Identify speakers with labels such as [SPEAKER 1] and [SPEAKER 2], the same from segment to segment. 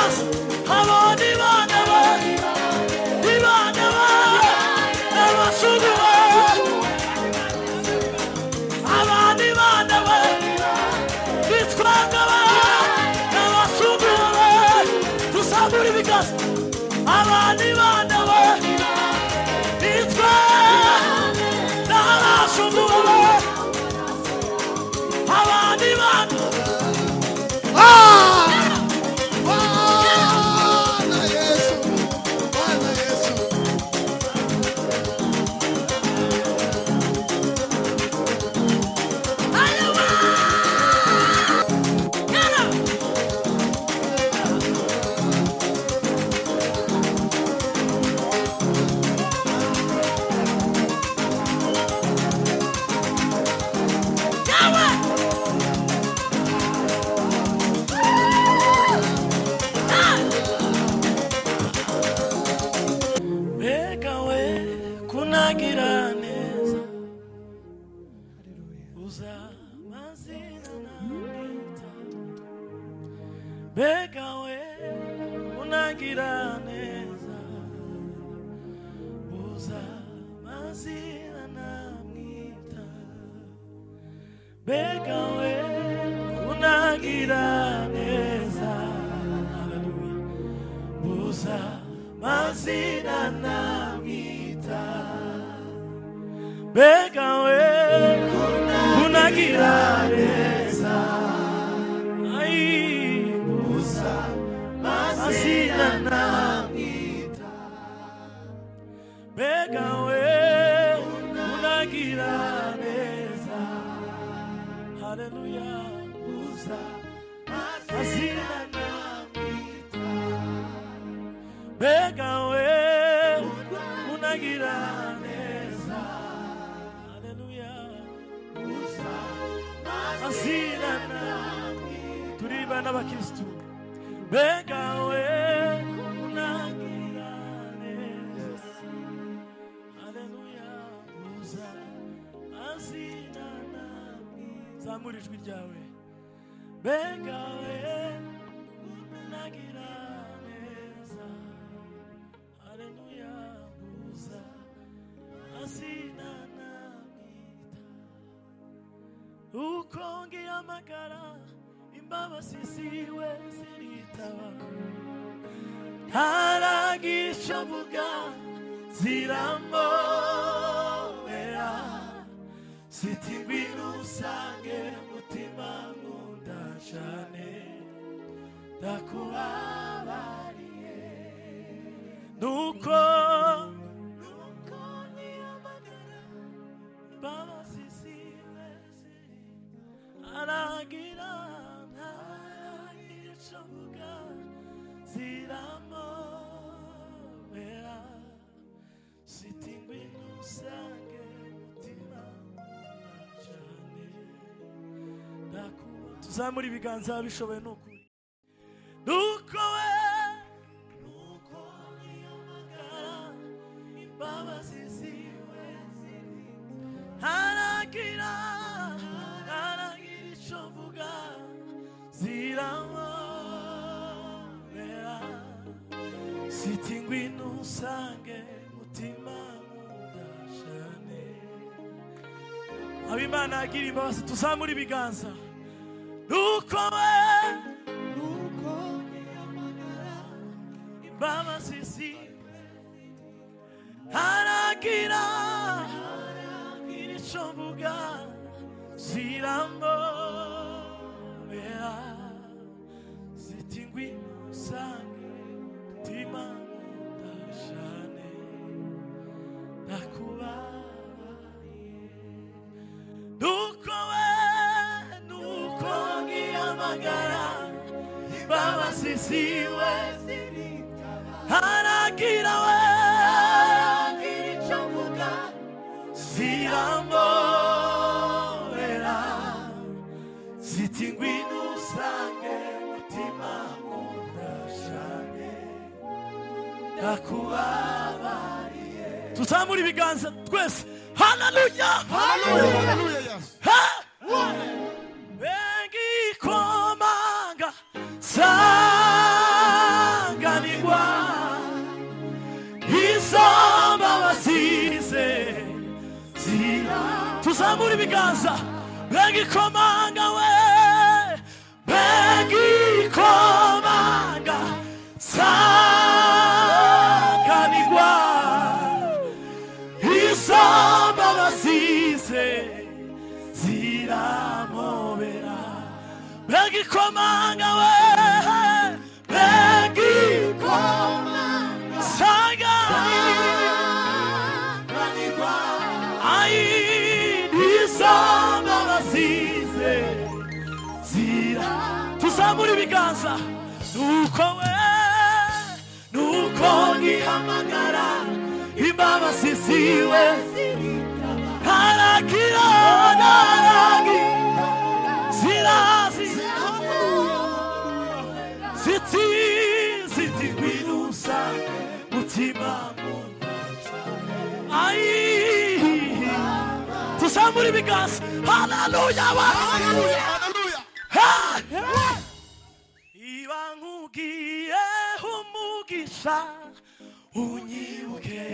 [SPEAKER 1] ibiganza abandi bana ba ibana ba n'abashugu ba abandi bana ba bitwanga ba n'abashugu ba tuzamura ibiganza abandi bana ba bitwa n'abashugu ba abandi bana.
[SPEAKER 2] Ah! Bwana Yesu, Bwana Yesu.
[SPEAKER 1] Mbega we kunagira neza uza amazina namwita mbega we kunagira neza uza amazina namwita mbega we kunagira neza. Haleluya. Uza mazina namwita mbega we kunagira neza ai uza mazina namwita mbega we kunagira neza. Haleluya. Uza mazina namwita mbega we unagira neza. Haleluya. Uza mazina namwita turi bana bakristu mbega we unagira neza. Haleluya. Uza mazina namwita zamura ijwi ryawe mbega we unagira neza. Haleluya. Uza azina namwita uko ngihamagara imbabazi ziwe ziritaba ntaragira icyo mvuga ziramobera ziti ngwino usange mutima nkunda cyane ndakubabariye nuko nuko ntihamagara imbabazi ziwe ziri aragira ntaragira icyo mvuga ziramobera ziti ngwino usange mutima nkunda cyane ndakuba tuzamura ibiganza bishoboye ni ukuri nuko we nuko ntihamagara imbabazi ziwe ntaragira ntaragira icyo mvuga ziramobera ziti ngwino usange mutima nkunda cyane abimana agira imbabazi tuzamura ibiganza nuko we
[SPEAKER 2] Nuko ntihamagara
[SPEAKER 1] imbabazi ziwe haragira icyo mvuga ziramobera ziti ngwino usange mutima nkunda cyane ndakubabariye nuko we nuko ngihamagara imbabazi ziwe haragira we
[SPEAKER 2] icyo mvuga
[SPEAKER 1] ziramobera ziti ngwino usange mutima nkunda cyane ndakubabariye tuzamura ibiganza twese. Haleluya.
[SPEAKER 2] Haleluya, haleluya Yesu.
[SPEAKER 1] Ha! Bengikomanga sawa. Tuzamura ibiganza. Mbega ikomanga we, mbega ikomanga sanganirwa izo mbabazi ziramobera. Mbega ikomanga we, mbega ikomanga sanganirwa izo mbabazi zira. Tuzamura ibiganza. Nuko we, nuko ngihamagara imbabazi ziwe harakira naragi zirazi ziti ziti ngwino mutima ai. Tuzamura ibiganza. Haleluya,
[SPEAKER 2] Hallelujah. Hallelujah.
[SPEAKER 1] Iba nkugiye umugisha unyibuke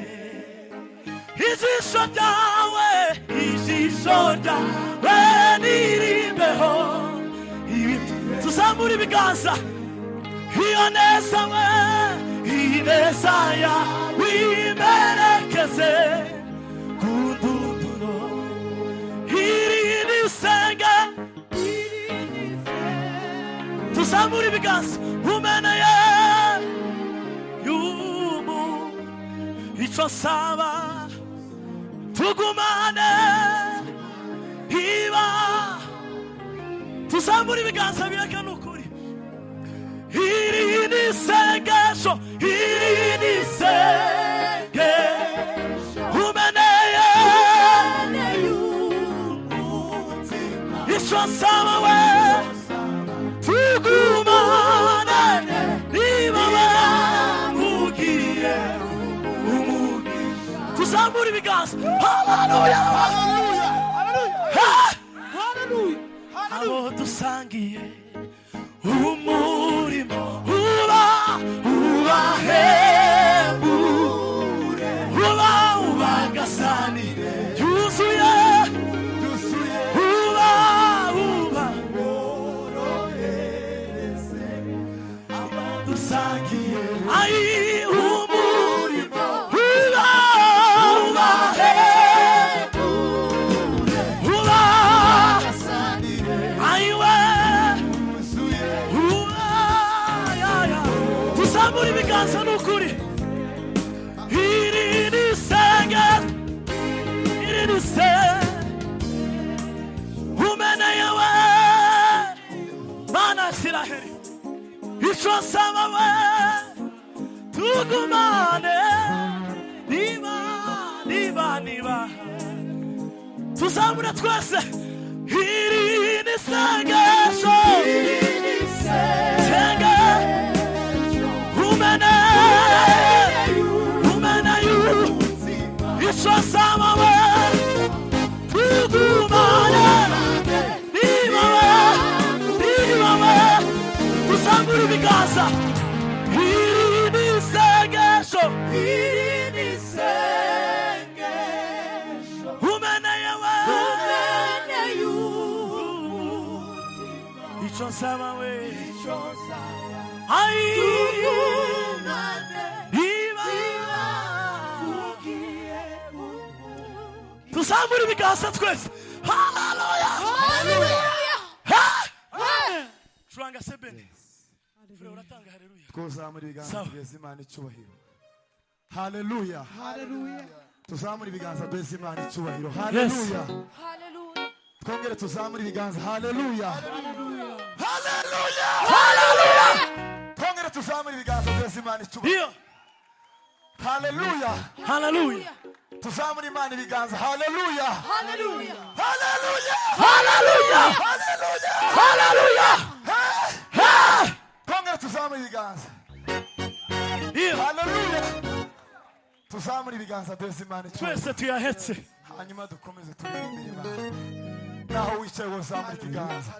[SPEAKER 1] ijisho ryawe, ijisho ryawe nirimbeho. Tuzamura ibiganza. Iyo neza we, ineza yawe imerekeze ku ndunduro. Iri ni isenge. Tuzamura ibiganza. Umeneye yumu icyo nsaba tugumane iba. Tuzamura ibiganza bireke n'ukuri. Iri ni isengesho, iri ni isengesho umeneye icyo nsaba we tugumane niba we umugisha. Tuzamura ibiganza. Haleluya,
[SPEAKER 2] Hallelujah.
[SPEAKER 1] Haleluya. Abo dusangiye umurimo uba ubahembure uba ubagasanire yuzuye uba uba abo dusangiye ai umurimo uba ubahembure uba aiwe. Tuzamura ibiganza n'ukuri. Iri ni isenge, iri ni isenge umeneye we Mana Isiraheli icyo nsaba we tugumane niba niba niba. Tuzamura twese. Iri ni isengesho, senge umene umene yu icyo nsaba we tugumane niba we niba we. Tuzamura ibiganza. Iri ni isengesho, iri ni isengesho umeneye we icyo nsaba we ai niba. Tuzamura ibiganza twese. Haleluya. Curanga sebene. Fure uratanga haleluya.
[SPEAKER 3] Twuzamura ibiganza
[SPEAKER 1] Sawa.
[SPEAKER 3] tugeze Imana icyubahiro. Haleluya.
[SPEAKER 2] Hallelujah.
[SPEAKER 3] Tuzamura ibiganza duheze Imana icyubahiro. Haleluya.
[SPEAKER 4] Hallelujah.
[SPEAKER 3] Twongere tuzamure ibiganza. Haleluya.
[SPEAKER 2] Hallelujah.
[SPEAKER 3] Haleluya. Twongere tuzamure ibiganza duheze Imana icyubahiro.
[SPEAKER 1] Iyo.
[SPEAKER 3] Haleluya.
[SPEAKER 1] Haleluya.
[SPEAKER 3] Tuzamure Imana ibiganza. Haleluya.
[SPEAKER 4] Hallelujah.
[SPEAKER 3] Haleluya.
[SPEAKER 1] Haleluya.
[SPEAKER 3] Haleluya.
[SPEAKER 1] Haleluya.
[SPEAKER 3] Hey! Twongere tuzamure ibiganza.
[SPEAKER 1] Iyo.
[SPEAKER 3] Haleluya. Tuzamure ibiganza duheze Imana icyubahiro.
[SPEAKER 1] Twese tuyahetse.
[SPEAKER 3] Hanyuma dukomeze turirimbire Imana. Naho wicaye wozamura ikiganza.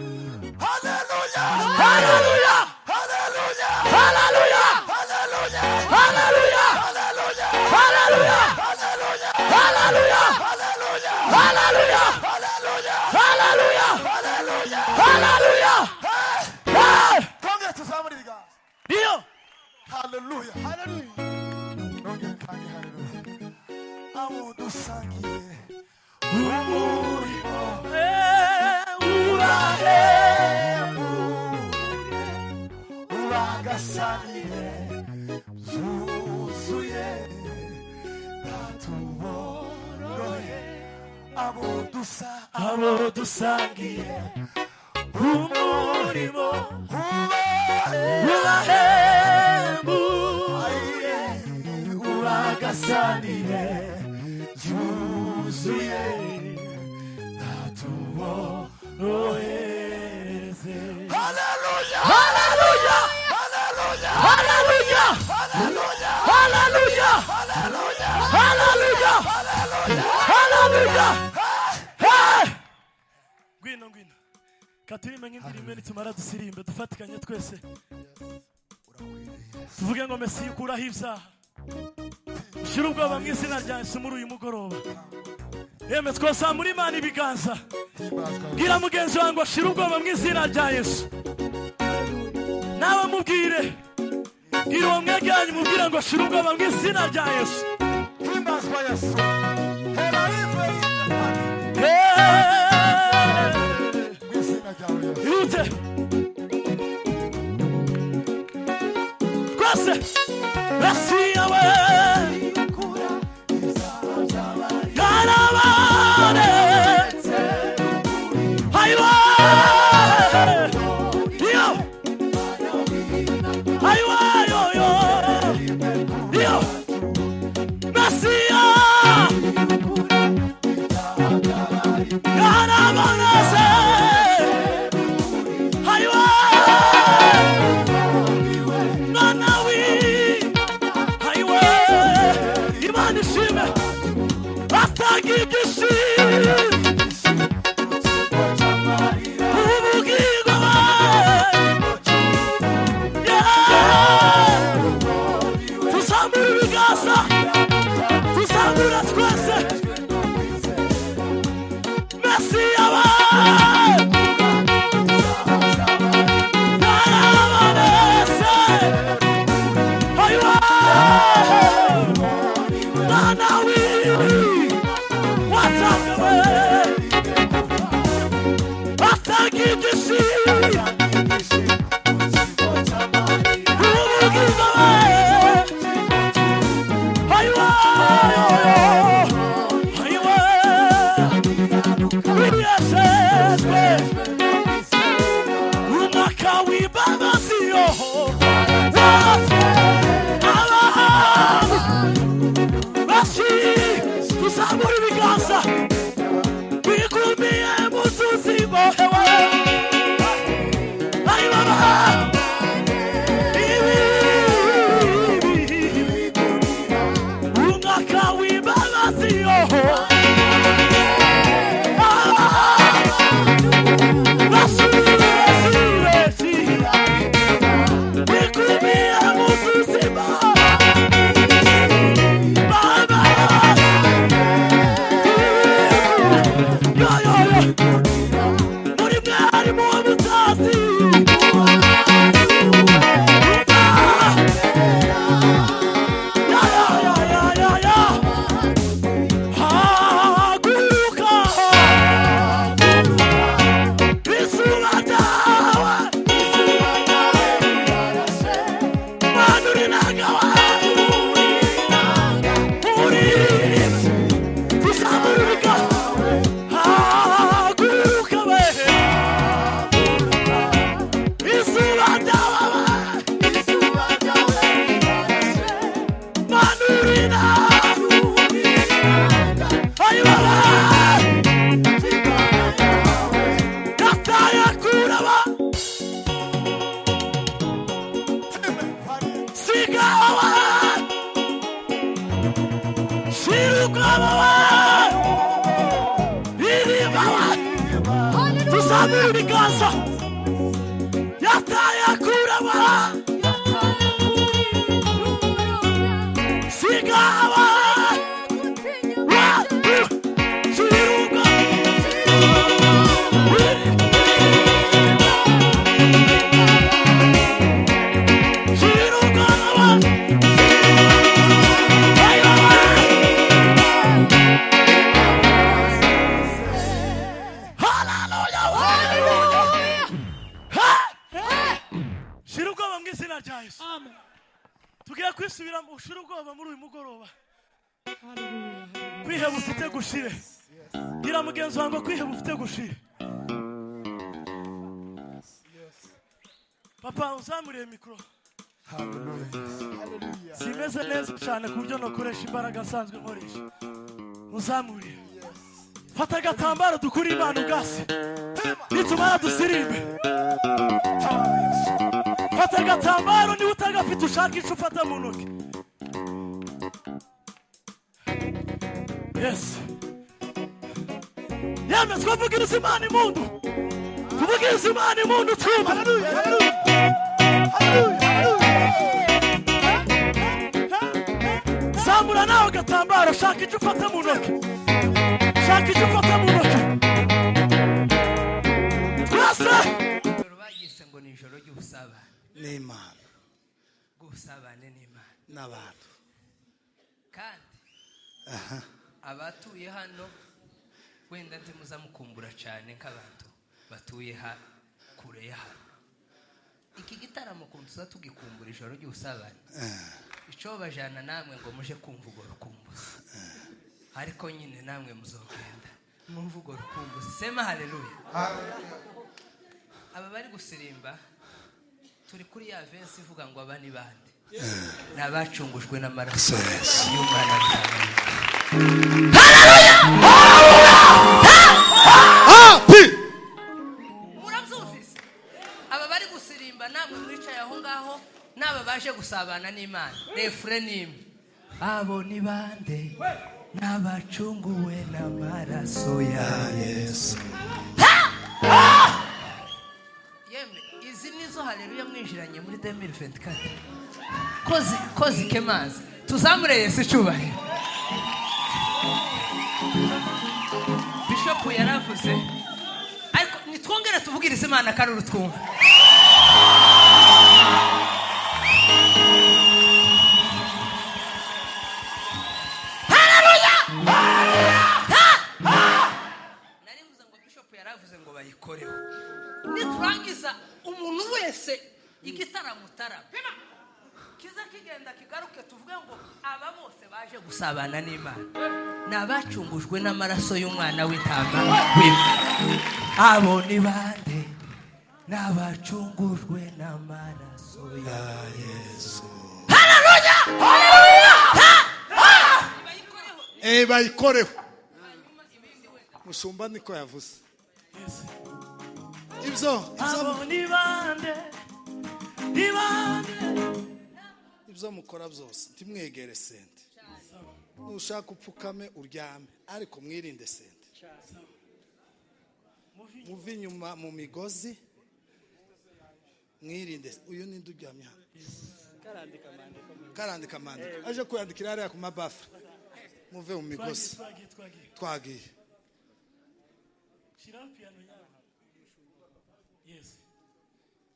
[SPEAKER 3] Haleluya.
[SPEAKER 1] Haleluya.
[SPEAKER 3] Haleluya.
[SPEAKER 1] Haleluya.
[SPEAKER 3] Haleluya.
[SPEAKER 1] Haleluya.
[SPEAKER 3] Haleluya.
[SPEAKER 1] Haleluya.
[SPEAKER 3] Haleluya.
[SPEAKER 1] Haleluya.
[SPEAKER 3] Haleluya.
[SPEAKER 1] Haleluya.
[SPEAKER 3] Haleluya. ibiganza.
[SPEAKER 1] Iyo.
[SPEAKER 3] Haleluya.
[SPEAKER 2] Haleluya.
[SPEAKER 3] Nongere kandi haleluya. Abo dusangiye umurimo urahembure uragasanire zuzuye natuborohe abo dusa
[SPEAKER 1] Abo dusangiye umurimo urahembure uragasanire zuzuye natuborohereze.
[SPEAKER 3] Haleluya.
[SPEAKER 1] Haleluya.
[SPEAKER 3] Haleluya.
[SPEAKER 1] Haleluya.
[SPEAKER 3] Haleluya.
[SPEAKER 1] Haleluya.
[SPEAKER 3] Haleluya.
[SPEAKER 1] Haleluya. Haleluya. Hey! Ngwino ngwino. Katurime nk'indirimbo nitumara dusirimbe dufatikanye twese. Tuvuge ngo Mesiya ukuraho ibyaha. Ushyire ubwoba mu izina rya Yesu muri uyu mugoroba. Yemwe twazamura Imana ibiganza. Bwira mugenzi wawe ngo ashire ubwoba mu izina rya Yesu. Nawe mubwire. Bwira uwo mwegeranye umubwire ngo ashire ubwoba mu izina rya Yesu.
[SPEAKER 3] Himbazwa Yesu. Hera ive
[SPEAKER 1] Hey!
[SPEAKER 3] mu izina ryawe Yesu.
[SPEAKER 1] Ihute. Twese. Mesiya we. Yarabane. Ayiwa. Iyo. Ayiwa yo yo. Iyo. Mesiya. Yarabane. Ayiwa. Mwana wi. Ayiwa. Imana ishime. Atanga ibyishimo. Ubugingo bwe. Yeah. Tuzamure ibiganza. Tuzamura twese. Mesiya we. Yarabonetse. Ayiwa. Mwana wi. Watanga we. Atanga ibyishimo. Ubugingo bwe. Ayiwa. Ayiwa. Wiyeshejwe. Umwaka w'imbabazi yo. Abantu bashi tuzamura ibiganza. Bigumiye mu nzu zibohewe. Ayiwa. Ibi. Umwaka w'imbabazi yo. Haguruka izuba ryawe Mana uri nagawe uri tuzamura ibiganza haguruka we izuba ryawe Mana uri nagawe ayibawe yataye kuraba sigawe shirukawe iribawe tuzamura ibiganza yataye kuraba sigawe shiruka rya Yesu. Tugiye kwisubiramo ushira ubwoba muri uyu mugoroba. Kwiheba ufite gushire. Gira mugenzi wangu kwiheba ufite gushire. Papa uzamuriye mikoro.
[SPEAKER 3] Hallelujah.
[SPEAKER 1] Simeze neza cyane ku buryo nakoresha imbaraga nsanzwe nkoresha. Uzamuriye. Fata agatambaro dukure Imana ubwasi. Nitumara dusirimbe. Fata agatambaro niba utagafite ushaka icyo ufata mu ntoki. Yes. Yemwe twavugiriza Imana impundu. Tuvugiriza Imana impundu twumve.
[SPEAKER 3] Hallelujah. Hallelujah. Hallelujah.
[SPEAKER 1] Zamura nawe agatambaro shaka icyo ufata mu ntoki. Shaka icyo ufata mu ntoki. Twese
[SPEAKER 5] Ijoro bagise ngo ni ijoro ry'ubusabane
[SPEAKER 2] n'Imana
[SPEAKER 5] bw'ubusabane n'Imana
[SPEAKER 2] n'abantu.
[SPEAKER 5] Kandi abatuye hano wenda ntimuzamukumbura cyane nk'abantu batuye kure ya hano. Iki gitaramo ukuntu tuza tugikumbura ijoro ry'ubusabane, icyo bajana namwe ngo muje kumva urwo rukumbuzi, ariko nyine namwe muzogenda mwumva urwo rukumbuzi. Sema haleluya. Aba bari gusirimba turi kuri ya verse ivuga ngo aba ni bande? Ni abacungujwe n'amaraso y'umwana w'intama. Murabyumvise? Aba bari gusirimba namwe mwicaye aho ngaho n'aba baje gusabana n'Imana. Refure n'imwe. Abo ni bande? N'abacunguwe n'amaraso ya Yesu. Yemwe izi nizo haleluya mwinjiranye muri 2024. Kozi kemazi. Tuzamure Yesu icyubahiro. Bishop yaravuze ariko nitwongere tuvugirize Imana karuru twumve. Haleluya! Nari mvuze ngo Bishop yaravuze ngo bayikoreho. Niturangiza umuntu wese igitaramo tarama kiza kigenda kigaruke tuvuge ngo aba bose baje gusabana n'Imana ni abacungujwe n'amaraso y'umwana w'intama w'Imana. Abo ni bande? N'abacungujwe n'amaraso ya Yesu. Haleluya!
[SPEAKER 2] Bayikoreho. Mushumba niko yavuze. Ibyo
[SPEAKER 1] Abo ni bande? Ni bande?
[SPEAKER 2] Ibyo mukora byose ntimwegere sente. Nushaka upfukame uryame ariko mwirinde sente. Muve inyuma mu migozi mwirinde. Uyu ninde uryamye hano? Karandika amandiko. Aje kuyandikira hariya ku mabafure. Muve mu migozi.
[SPEAKER 1] Twagiye.
[SPEAKER 2] Twagiye.
[SPEAKER 1] Shiraho piano yawe. Yes.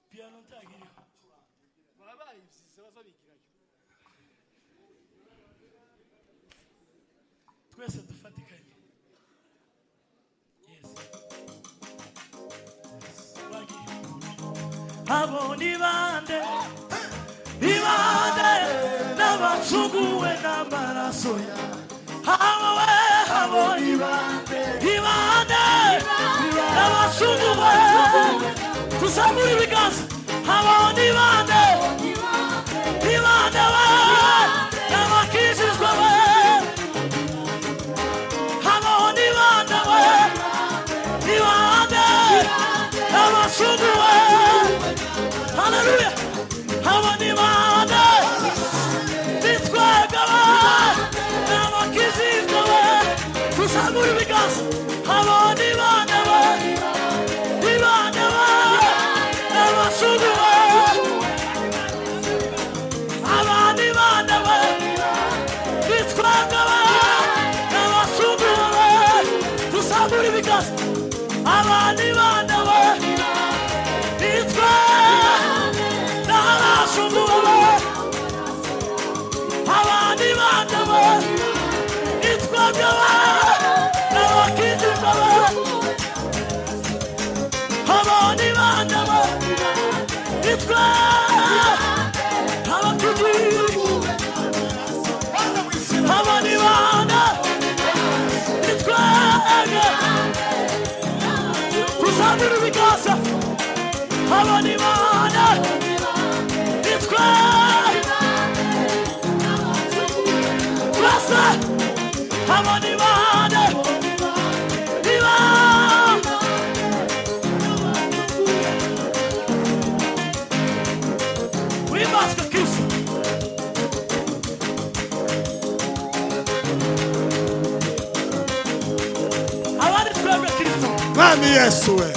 [SPEAKER 1] Piano ntagiriho. Twese dufatikanye. Yes. Twagiye. Abo ni bande? Ni bande? N'abacunguwe n'amaraso ya Abo we, abo ni bande? Ni bande? N'abacunguwe. Tuzamure ibiganza. Abo ni bande? Ni bande we? N'abakijijwe we? Abo ni bande we? Ni bande? N'abacunguwe. Haleluya. Abo ni bande? Nitwebwe we? N'abakijijwe we? Tuzamure ibiganza. Abo ni bande we? Ni bande we? N'abacunguwe. Abo ni bande we? Nitwebwe we? N'abacunguwe. Tuzamure ibiganza. Abo ni bande we? Nitwe n'abacunguwe. Abo ni bande we? Nitwebwe we? N'abakijijwe we? Abo ni bande we? Nitwe
[SPEAKER 2] Mwami Yesu we.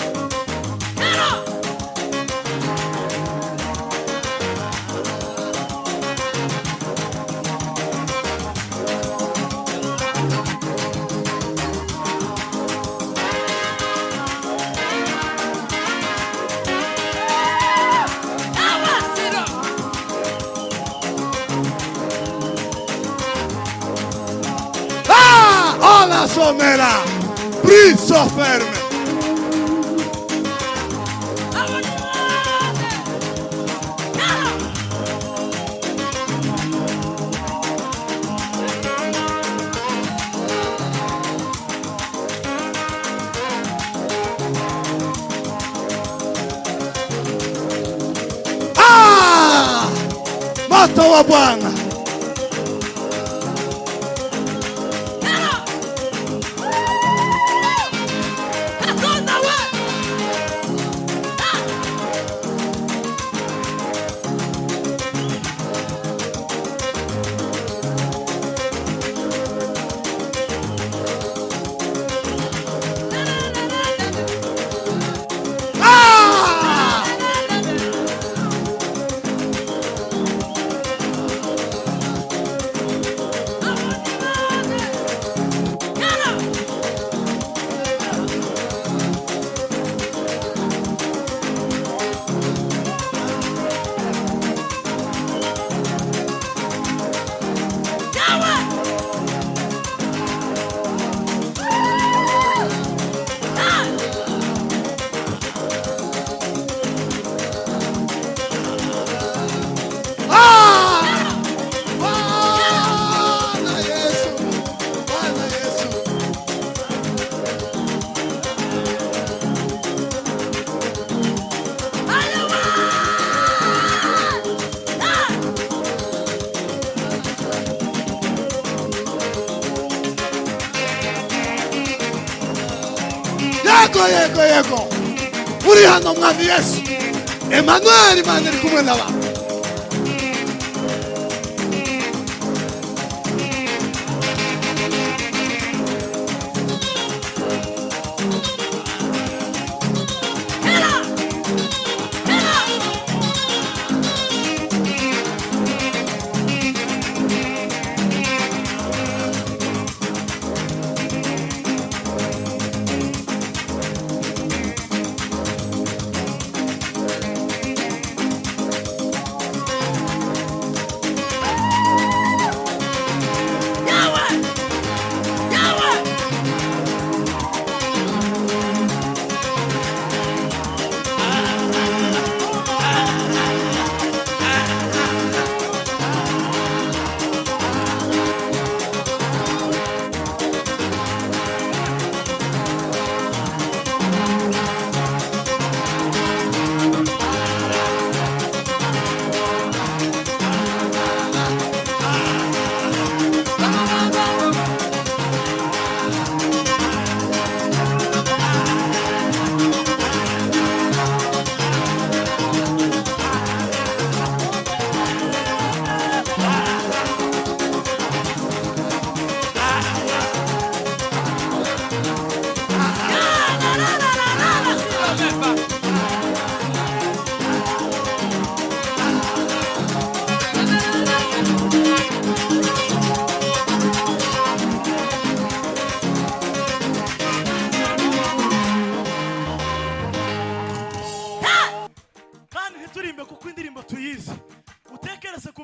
[SPEAKER 2] Ah, hola somera, briso ferme. Ah, moto wa Bwana. Yego, yego, yego. Uri hano Mwami Yesu. Emmanuel, Imana iri kumwe n'abantu.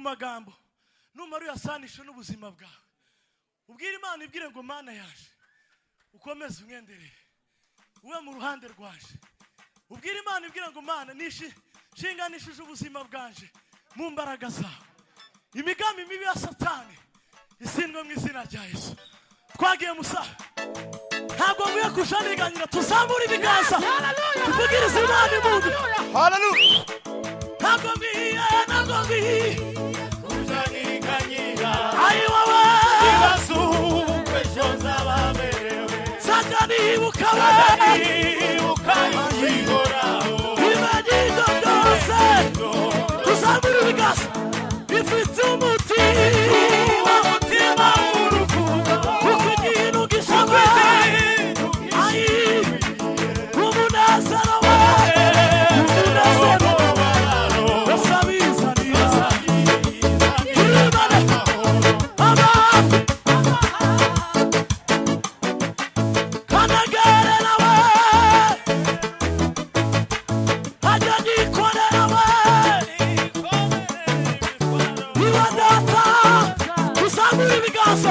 [SPEAKER 1] Magambo numara uyasanishe n'ubuzima bwawe, ubwire Imana, ibwire ngo Mana yaje ukomeze umwenderere ube mu ruhande rwaje. Ubwire Imana, ibwire ngo Mana nishinganishije ubuzima bwanje mu mbaraga zawe, imigambi mibi ya Satani isindwe mu izina rya Yesu. Twagiye musa, ntabwo nkwiye kushaniganyira, tuzamure ibiganza tuvugirize Imana impundu.
[SPEAKER 3] Haleluya.
[SPEAKER 1] Ntabwo nkwiye, ntabwo nkwiye Ibiganza.